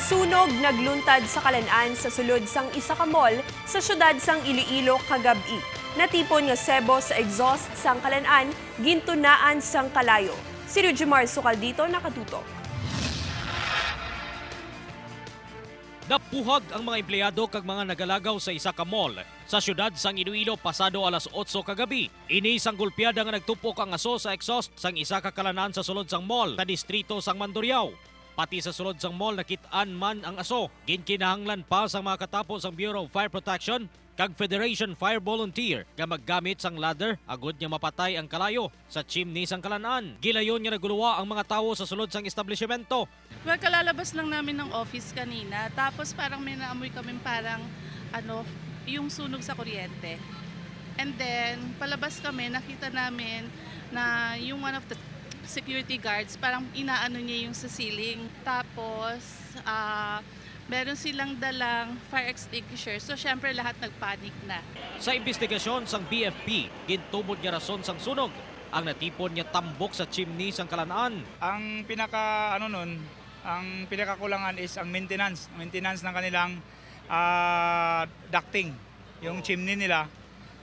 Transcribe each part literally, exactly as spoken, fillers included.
Sunog nagluntad sa kalan-an sa sulod sang isa ka mall sa siyudad sang Iloilo kagab-i. Natipon nga sebo sa exhaust sang kalan-an gintunaan sang kalayo. Si Rujimar Sukaldito nakatutok. Napuhag ang mga empleyado kag mga nagalagaw sa isa ka mall sa siyudad sang Iloilo pasado alas otso kagabi. Ini sang golpeada nga nagtupok ang aso sa exhaust sang isa ka kalan-an sa sulod sang mall sa distrito sang Mandurriao. Pati sa sulod sang mall nakit-an man ang aso. Ginkinahanglan pa sang mga katapo sang Bureau of Fire Protection kag Federation Fire Volunteer nga maggamit sang ladder agod nga mapatay ang kalayo sa chimney sang kalan-an. Gilayon nga naguluwa ang mga tawo sa sulod sang establishmento. Well, kalalabas lang namin ng office kanina. Tapos parang may naamoy kami parang ano, yung sunog sa kuryente. And then, palabas kami, nakita namin na yung one of the security guards, parang inaano niya yung sa ceiling. Tapos, ah, meron silang dalang fire extinguisher. So, syempre, lahat nagpanic na. Sa imbestigasyon sang B F P, gintumod nga rason sang sunog ang natipon nga tambok sa chimney sang kalan-an. Ang pinaka ano nun, ang pinakakulangan is ang maintenance, maintenance ng kanilang ah, ducting, yung chimney nila.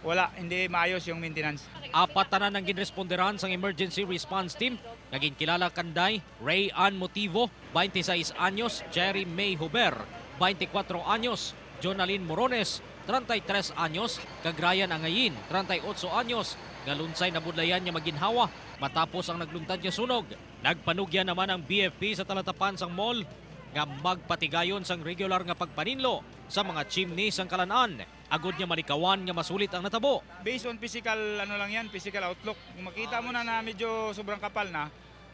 Wala, hindi maayos yung maintenance. Apat tanan ang ginresponderan sang emergency response team nga ginkilala kanday Ray Ann Motivo, twenty-six anyos, Jerry May Huber, twenty-kuwatro anyos, Jonalyn Morones, treinta y tres anyos, kag Ryan Angayin, treinta y ocho anyos, nga lunsay nabudlayan nga maginhawa matapos ang nagluntad nga sunog. Nagpanugyan naman ang B F P sa talatapan sang mall nga magpatigayon sang regular nga pagpaninlo sa mga chimney sang kalan-an agod nga malikawan nga masulit ang natabo. Based on physical ano lang yan, physical outlook. Kung makita mo na na medyo sobrang kapal na,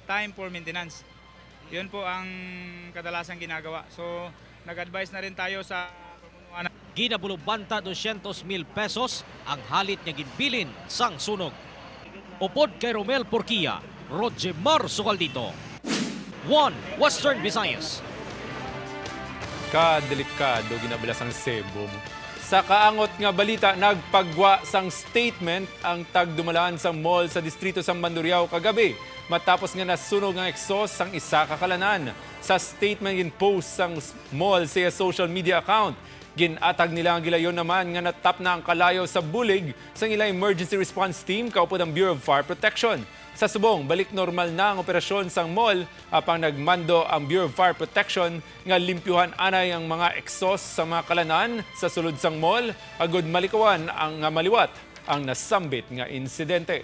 time for maintenance. Yun po ang kadalasang ginagawa. So, nag-advise na rin tayo sa pamunuan. Ginabulubanta dosyentos mil pesos ang halit nga ginbilin sang sunog. Upod kay Romel Porquia, Roger Mar Sukaldito, One Western Visayas. Kadelikado ginabala sang sebo mo. Sa kaangot nga balita, nagpagwa sang statement ang tagdumalaan sang mall sa distrito sang Mandurriao kagabi matapos nga nasunog ang exhaust sang isa ka kalanan. Sa statement gin-post sang mall sa iya social media account, gin-atag nila ang gilayon naman nga natapna ang kalayo sa bulig sang ila emergency response team kaupod ang Bureau of Fire Protection. Sa subong, balik normal na ang operasyon sang mall, apang nagmando ang Bureau of Fire Protection nga limpyuhan anay ang mga exhaust sa mga kalanan sa sulod sang mall agud malikawan ang nga maliwat ang nasambit nga insidente.